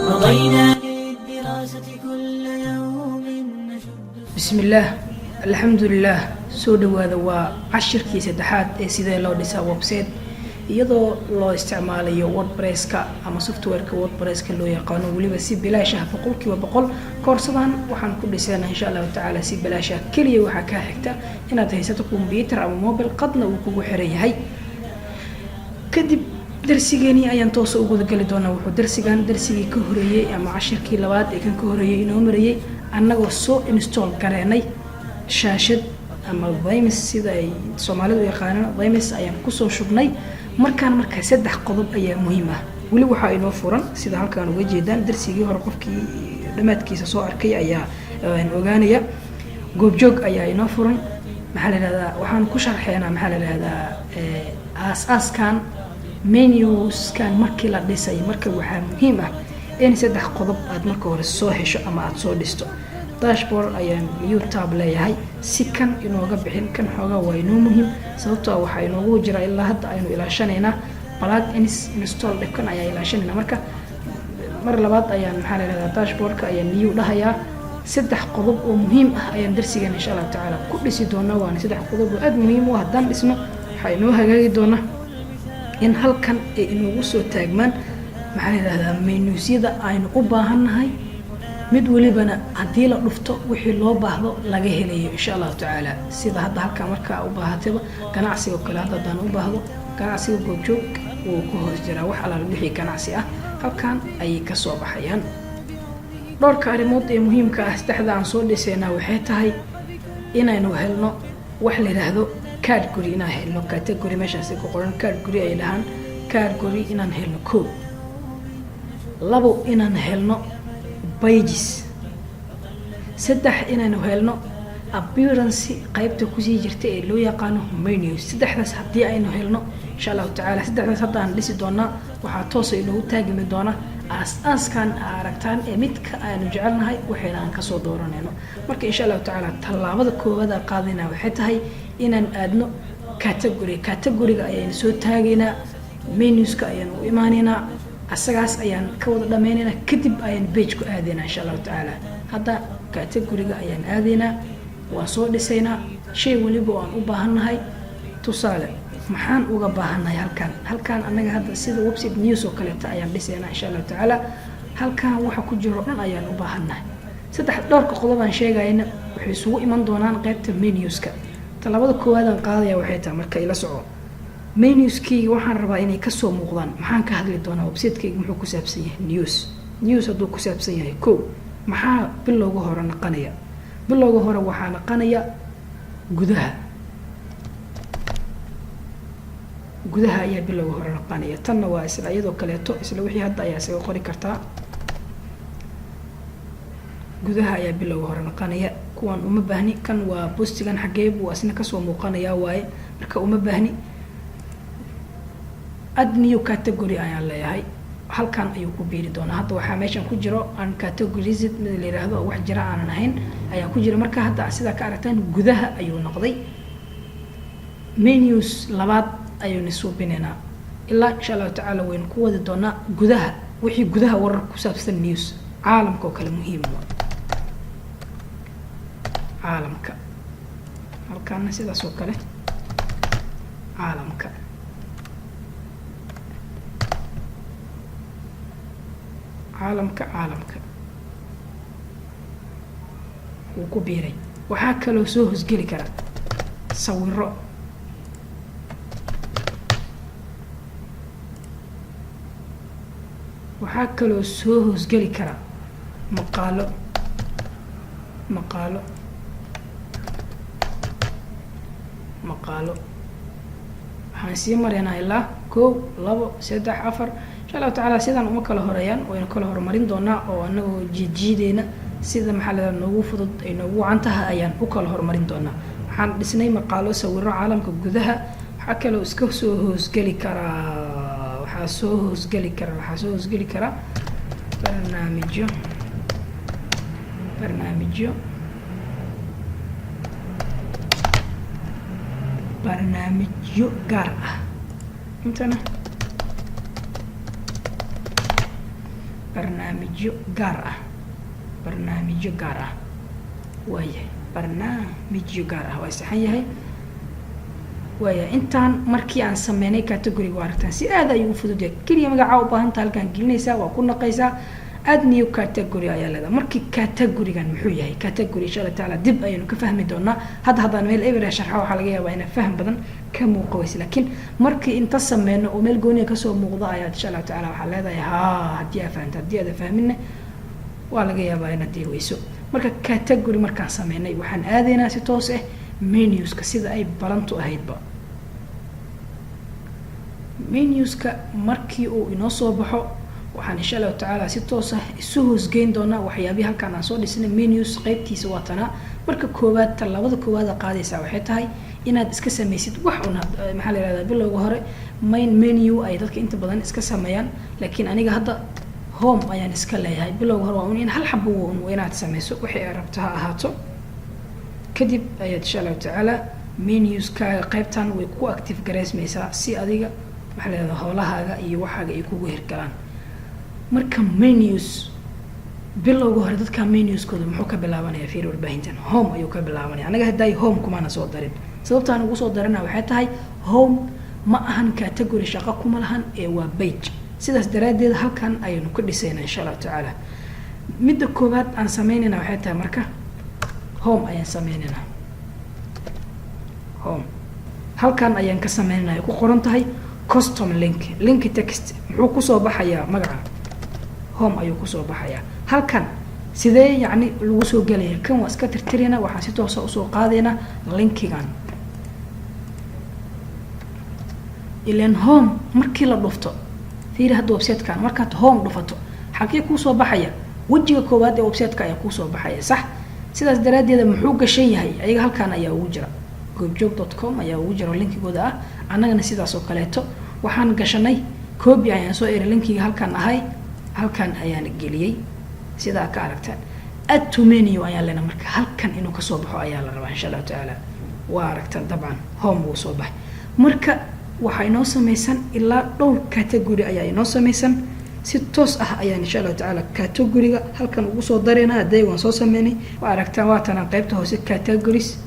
مضينا للدراسة كل يوم نشد. Bismillaah, alxamdulilaah. Soo dhawaada. Waa cashirkii saddexaad ee sidee loo dhisaa website iyadoo loo isticmaalayo WordPresska ama softwareka WordPresska loo yaqaano, weliba si bilaash ah, 100%. Koorsadan waxaan ku dhisaynaa, insha Allahu tacaala, si bilaash ah. Keliya waxaa kaa xigta inaad haysato computer ama mobile, qadna uu kugu xiran yahay. Kadib darsigeenii ayaan toosa u gudageli doonaa. Wuxuu darsigan darsigii ka horeeyey ama cashirkii labaad ee kan ka horeeyey inoo marayey annagoo soo install gareenay shaashad ama themes, sida ay Soomaalidu yaqaanaan themes, ayaan kusoo shubnay. Markaan marka saddex qodob ayaa muhiim ah. Weli waxaa inoo furan, sida halkaan uga jeedaan, darsigii hore qofkii dhammaadkiisa soo arkay ayaa ogaanaya, Goobjoog ayaa inoo furan. Maxaa la yihahdaa, waxaan ku sharxeynaa, maxaa la yihahdaa, aas-aaskan menuskan markii la dhisay. Marka waxaa muhiim ah in saddex qodob aad marka hore soo hesho ama aada soo dhisto. Dashboard ayaan new tab leeyahay si kan inooga bixin. Kan xoogaa waa inoo muhiim, sababtoo ah waxaa inoogu jira ilaa hadda aynu ilaashanaynaa plugins install dhibkan ayaa ilaashanaynaa. Marka mar labaad ayaan, maxaa la yihahdaa, dashboardka ayaan new dhahayaa. Saddex qodob oo muhiim ah ayaan darsigan, insha Allahu tacaala, ku dhisi doonaa. Waana saddex qodob oo aada muhiim u ah. Haddaan dhisno, waxaa inoo hagaagi doona in halkan ay inoogu soo taagmaan, maxaa la yihahdaa, menusyada aynu u baahannahay, mid welibana haddii la dhufto wixii loo baahdo laga helayo, insha Allahu tacaala. Sida hadda halkaa markaa u baahatayba ganacsiga oo kale, hadda haddaan u baahdo ganacsiga Goobjoog, wuu ku hoos jiraa. Wax alaal wixii ganacsi ah halkan ayay kasoo baxayaan. Dhowrka arrimood ee muhiimka ah saddexda aan soo dhisaynaa waxay tahay inaynu helno wax la yidhaahdo category, inaan helno category. Meeshaasi ku qoran category ay dhahaan, category inaan helno ko. Labo, inaan helno pages. Saddex, inaynu helno appearance, qaybta kusii jirta ee loo yaqaano menu. Saddexdaas haddii aynu helno, insha Allahu tacaala, saddexdaas hadda aan dhisi doonaa, waxaa toosa inoogu taagimi doona aas-aaskan aa aragtaan ee midka aanu jecelnahay waxayna aan kasoo dooranayno. Marka, insha Allahu tacaala, tallaabada koowaad aan qaadayna waxay tahay inaan aadno category. Categoryga ayaynu soo taagaynaa, menuska ayaan u imaaneynaa, asagaas ayaan ka wada dhameynaynaa, kadib ayaan page ku aadaynaa, insha Allahu tacaala. Hadda categoryga ayaan aadaynaa, waan soo dhisaynaa shay waliba oo aan u baahannahay. Tusaale, maxaan uga baahannahay halkan? Halkan annaga hadda sida website news oo kaleeta ayaan dhisaynaa, insha Allahu tacaala. Halkan waxa ku jiro dhan ayaan u baahannahay. Saddex dhowrka qodob aan sheegayna waxay isugu iman doonaan qaybta menuska. Tallaabada koowaad aan qaadaya waxay tahay, marka ila soco, menuskeyga waxaan rabaa inay kasoo muuqdaan. Maxaan ka hadli doonaa? Websitekeyga muxuu ku saabsan yahay? News. News hadduu ku saabsan yahay, ko maxaa bilowga hore naqanaya? Bilowga hore waxaa naqanaya gudaha. Gudaha ayaa bilowga hore naqanaya. Tanna waa isla iyadoo kaleeto, isla wixii hadda ayaa isaga qori kartaa. Gudaha ayaa bilowga hore naqanaya. Kuwan uma baahni. Kan waa postigan, xaggee buu asna kasoo muuqanayaa waaye? Marka uma baahni. Add new category ayaan leeyahay, halkan ayuu ku biiri doonaa. Hadda waxaa meeshan ku jiro uncategorized mid la yiraahdo, oo wax jira aanan ahayn ayaa ku jira. Marka hadda sidaa ka aragtaan, gudaha ayuu noqday. Menus labaad ayaynu suubinaynaa ilaa, insha Allahu tacaala, waynu ku wadi doonaa gudaha, wixii gudaha warar ku saabsan, news caalamka oo kale muhiim wa caalamka. Halkaana sidaas oo kale caalamka. Caalamka, caalamka wuu ku biiray. Waxaa kaloo soo hosgeli kara sawiro. Waxaa kaloo soo hoosgeli kara maqaalo. Maqaalo, maqaalo. Waxaan sii maraynaa ilaa kow, labo, saddex, afar, insha Allahu tacaala. Sidaan uma kala horeeyaan, waynu kala horumarin doonaa oo anagoo jiidjiideyna. Sida maxaa la noogu fudud ay noogu wacan tahay ayaan u kala horumarin doonaa. Waxaan dhisnay maqaalo, sawiro, caalamka, gudaha. Waxaa kaloo iska soo hoosgeli karaa, waxaa soo hoosgeli karaa barnaamijyo gaar ah. Intana barnaamijyo gaar ah, barnaamijyo gaar ah waayahay, barnaamijyo gaar ah waa saxan yahay. Waaya, intaan markii aan sameynay category, waa aragtaan si aad ayuu u fudud yahay. Keliya magacaa u baahanta halkaan gelinaysaa, waa ku naqaysaa, add new category ayaa leedahay. Markii categorygan muxuu yahay category, insha Allah taala dib ayaynu ka fahmi doonaa. Hadda haddaan meel eber sharxa, waxaa laga yaabaa inaa faham badan ka muuqa weyse, laakiin markii inta sameyno oo meel gooniya kasoo muuqda ayaad insha Allahu tacala waxaa leedahay haa, haddii aa fahamta. Haddii aada fahminna, waa laga yaabaa inaad dii weyso. Marka category markaan sameynay, waxaan aadaynaa si toos ah menuska, sida ay balantu ahaydba. Menuska markii uu inoo soo baxo, waxaan insha Allahu tacaala si toos ah isu hoosgeyn doonaa waxyaabihii halkaan aan soo dhisnay. Menus qeybtiisa waa tanaa. Marka koowaad, tallaabada koowaad a qaadaysaa waxay tahay inaad iska sameysid wax un, maxaa la yihahdaa, bilowga hore main menu ay dadka inta badan iska sameeyaan, laakiin aniga hadda home ayaan iska leeyahay. Bilowga hore waa un in hal xabo un inaad sameyso, wixii ay rabto ha ahaato. Kadib ayaad insha Allahu tacaala menuskaaga qaybtan way ku active gareysmaysaa, si adiga maxaa la yihahdaa howlahaaga iyo waxaaga ay kugu hirgalaan. Marka menus bilowga hore dadka menuskooda muxuu ka bilaabanaya? Fiir, warbaahintan home ayuu ka bilaabanaya. Anaga haddaay home kumaana soo darin. Sababtaan ugu soo darina waxay tahay home ma ahan category, shaqo kuma lahan ee waa page. Sidaas daraaddeed halkan ayaynu ka dhisaynaa insha Allahu tacaala. Midda koowaad aan sameynayna waxay tahay, marka home ayaan sameynaynaa. Home halkan ayaan ka sameynaya, ay ku qoran tahay custom link, link text. Muxuu kusoo baxayaa? Magaca home ayuu kusoo baxayaa. Halkan sidee yacni lagu soo gelaya? Kan waa iska tirtirayna, waxaan si toosa usoo qaadaynaa linkigan. Ilan home markii la dhufto, fiiri hadda website-kan, markaad home dhufato xagee kuusoo baxaya? Wejiga koowaad ee website-ka ayaa kuusoo baxaya, sax? Sidaas daraaddeeda muxuu gashan yahay? Ayaga halkan ayaa ugu jira, Goobjoog.com ayaa ugu jira oo linkigooda ah. Annagana sidaas oo kaleeto waxaan gashanay, copy ayaan soo eri, linkiga halkan ahay halkan ayaan geliyey, sidaa ka aragtaan. Add to menu ayaan lena. Marka halkan inuu kasoo baxo ayaa la rabaa insha Allahu tacaala. Waa aragtaan, dabcan home wuu soo baxay. Marka waxaa inoo samaysan ilaa dhowr category ayaa inoo samaysan. Si toos ah ayaan insha Allahu tacaala categoryga halkan ugu soo dareynaa. Hadday waan soo sameynay, waa aragtaan, waatanaan qaybta hoose categories,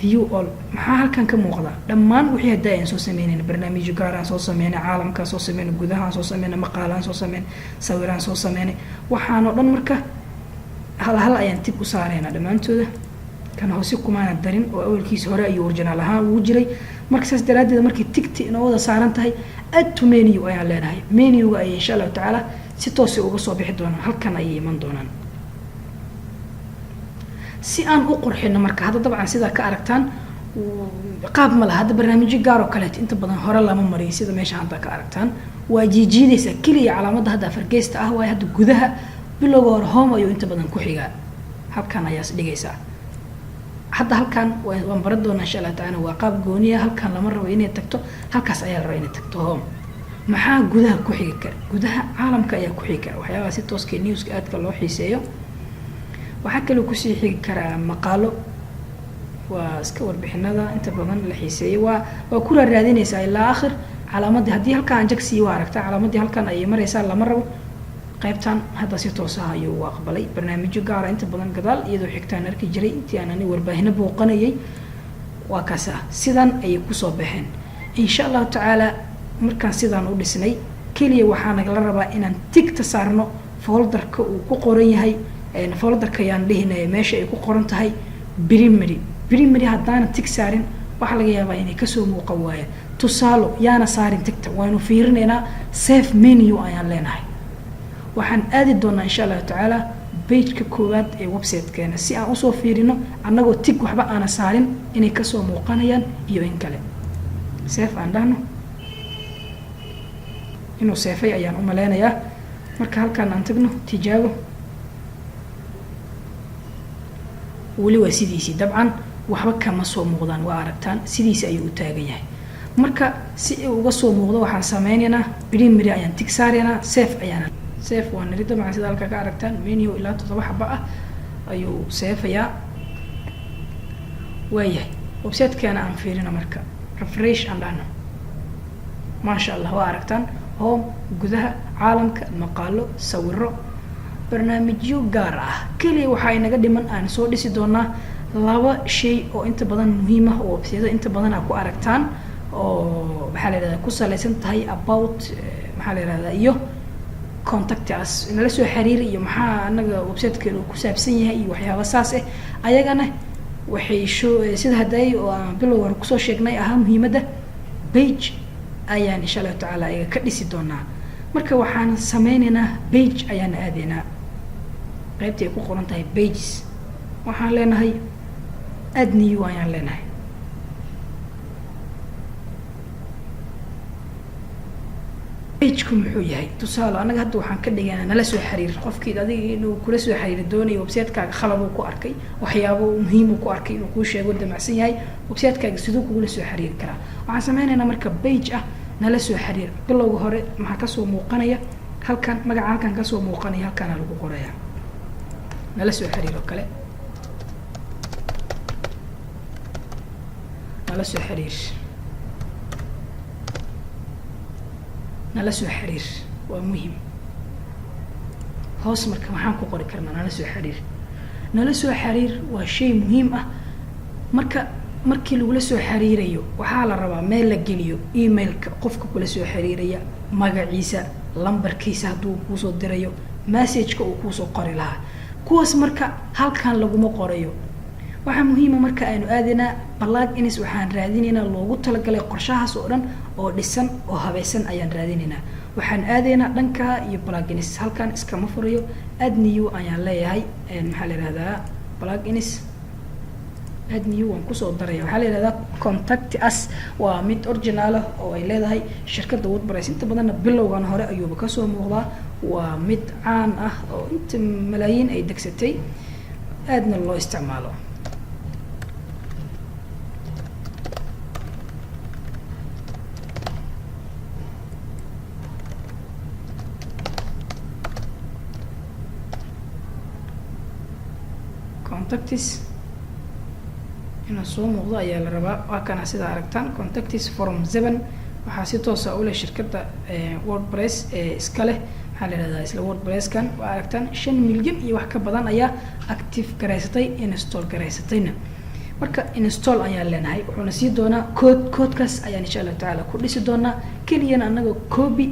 view all. Maxaa halkan ka muuqda? Dhammaan wixii hadda ayaan soo sameynayna: barnaamijyo gaaraan soo sameynay, caalamkaan soo sameynay, gudahaan soo sameynay, maqaalaan soo sameynay, sawiraan soo sameynay, waxaanoo dhan. Marka hal hal ayaan tick u saaraynaa dhammaantooda. Kan hoose kumaana darin oo awalkiisa hore ayuu original ahaan ugu jiray. Marka saas daraaddeed markii tickti inoo wada saaran tahay, add to menu ayaan leenahay. Menuga ayay insha Allahu tacaala si toosay uga soo bixi doonaan, halkan ayay iman doonaan. Si aan u qurxino marka hadda, dabcan sidaa ka aragtaan qaab ma laha. Hadda barnaamijyo gaar oo kaleeto inta badan hore lama mariyo. Sida meesha hadda ka aragtaan, waa jiijiidaysaa keliya calaamadda hadda afargeesta ah. Waayo hadda gudaha bilowga hore home ayuu inta badan ku xigaa, halkan ayaas dhigaysaa. Hadda halkan waan baran doonaa insha Allah tacaala, waa qaab gooniya. Halkan lama rabo inay tagto, halkaas ayaa la rabaa inay tagto home. Maxaa gudaha ku xigi kara? Gudaha caalamka ayaa ku xigi kara, waxyaabaha si tooska newska aadka loo xiiseeyo. Waxaa kaloo kusii xigi karaa maqaalo, waa iska warbixinada inta badan la xiiseeyo. Waa ku raaraadinaysaa ilaa akhir. Calaamadii haddii halkaan aan jagsiiyo, waa aragtaa calaamadii halkan ayay maraysaa, lama rabo qaybtan. Hadda si toos ah ayuu u aqbalay. Barnaamijyo gaara inta badan gadaal iyadoo xigtaan arki jiray intii aan ani warbaahino booqanayay. Waa kaas ah, sidan ayay kusoo baxeen insha Allahu tacaala. Markaan sidaan u dhisnay, keliya waxaa nagala rabaa inaan tickta saarno folderka uu ku qoran yahay, folderka ayaan dhihinaya, meesha ay ku qoran tahay primary. Primary haddaana tick saarin, waxaa laga yaabaa inay kasoo muuqan waayaan. Tusaalo, yaana saarin tickta, waanu fiirinaynaa. Save menu ayaan leenahay. Waxaan aadi doonaa insha Allahu tacaala pageka koowaad ee website-keena, si aan usoo fiirino annagoo tick waxba aana saarin inay kasoo muuqanayaan iyo in kale. Save aan dhahno. Inuu save-ay ayaan u maleynayaa. Marka halkaan aan tagno, tijaabo. Weli waa sidiisii, dabcan waxba kama soo muuqdaan. Waa aragtaan, sidiisi ayuu u taagan yahay. Marka si uga soo muuqdo waxaan sameynaynaa primary ayaan tick saaraynaa, save ayaan save waa niri. Dabcan sida halkaa ka aragtaan, menu ilaa 7 xaba ah ayuu save-ayaa. Waayahay, websitekeena aan fiirina. Marka refresh aan dhahno. Maasha Allah, waa aragtaan: home, gudaha, caalamka, maqaalo, sawiro, barnaamijyo gaar ah. Keliya waxaa inaga dhiman aan soo dhisi doonaa laba shay oo inta badan muhiim ah oo websiteyada inta badan aa ku aragtaan, oo maxaa la yihahdaa, ku salaysan tahay about, maxaa la yihahdaa, iyo contact us, nala soo xiriir, iyo maxaa anaga websitekeenu ku saabsan yahay iyo waxyaaba saas ah. Ayagana waxay sida haday oo aan bilow hore kusoo sheegnay ahaa muhiimadda page ayaan insha Allahu tacaala ayaga ka dhisi doonaa. Marka waxaan sameyneynaa page ayaan aadaynaa, qaybtii ay ku qoran tahay pages. Waxaan leenahay add new ayaan leenahay. Pageku muxuu yahay? Tusaale, annaga hadda waxaan ka dhiganaa nala soo xiriir. Qofkii adiga inuu kula soo xiriiri doonayo, website-kaaga khalad uu ku arkay, waxyaabo muhiim uu ku arkay inuu kuu sheego damacsan yahay, website-kaaga siduu kugula soo xiriiri karaa? Waxaan sameynaynaa marka page ah nala soo xiriir. Bilowga hore maxaa kasoo muuqanaya halkan? Magaca halkan kasoo muuqanaya halkaana lagu qoraya, nala soo xiriir oo kale. Nala soo xiriir, nala soo xiriir waa muhim. Hoos marka maxaan ku qori karnaa? Nala soo xiriir. Nala soo xiriir waa shay muhiim ah. Marka markii lagula soo xiriirayo, waxaa la rabaa meel la geliyo emailka qofka kula soo xiriiraya, magaciisa, lambarkiisa hadduu kuusoo dirayo, messageka uu kuusoo qori lahaa. Kuwaas marka halkan laguma qorayo. Waxaa muhiima marka aynu aadaynaa plugins. Waxaan raadinaynaa loogu talagalay qorshahaas oo dhan oo dhisan oo habaysan ayaan raadinaynaa. Waxaan aadaynaa dhanka iyo plugins. Halkan iskama furayo, add new ayaan leeyahay. Maxaa la yihahdaa? Plugins, add new waan kusoo daraya. Waxaa la yihahdaa contact us. Waa mid original ah oo ay leedahay shirkadda WordPress. Inta badanna bilowgan hore ayuuba kasoo muuqdaa. Waa mid caan ah oo inta malaayiin ay degsatay, aadna loo isticmaalo. Contact us inuu soo muuqdo ayaa la rabaa. Waa kana, sidaa aragtaan, contact us form 7. Waxaa si toosa uleh shirkadda WordPress ee iska leh, maxaa la yihahdaa, isla WordPresskan. Waa aragtaan, 5 milyan iyo wax ka badan ayaa active garaysatay, install garaysatayna. Marka install ayaan leenahay. Wuxuuna sii doonaa code. Codekaas ayaan insha Allahu tacaala ku dhisi doonaa. Keliyana annaga copy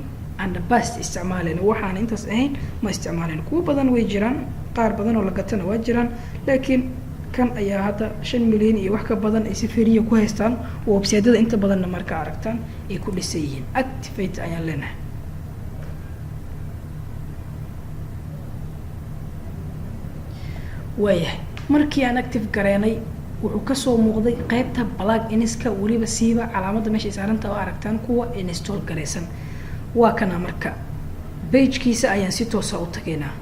and paste isticmaalayna, waxaan intaas ahayn ma isticmaalayno. Kuwo badan way jiraan, qaar badan oo la gatana waa jiraan, laakiin kan ayaa hadda 5 milyan iyo wax ka badan ay si free ah ku haystaan oo websiteyada inta badanna marka aragtaan ay ku dhisan yihiin. Activate ayaan leenahay. Waayahay, markii aan active gareenay, wuxuu kasoo muuqday qeybta pluginska, weliba siiba calaamadda meesha ay saaranta oo aragtaan kuwa install garaysan. Waa kana. Marka pagekiisa ayaan si toosa u tagaynaa.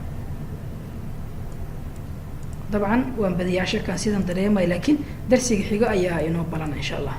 Dabcan waan badiyaa shirkan sidan dareemay, laakiin darsiga xigo ayaa inoo balana insha Allah.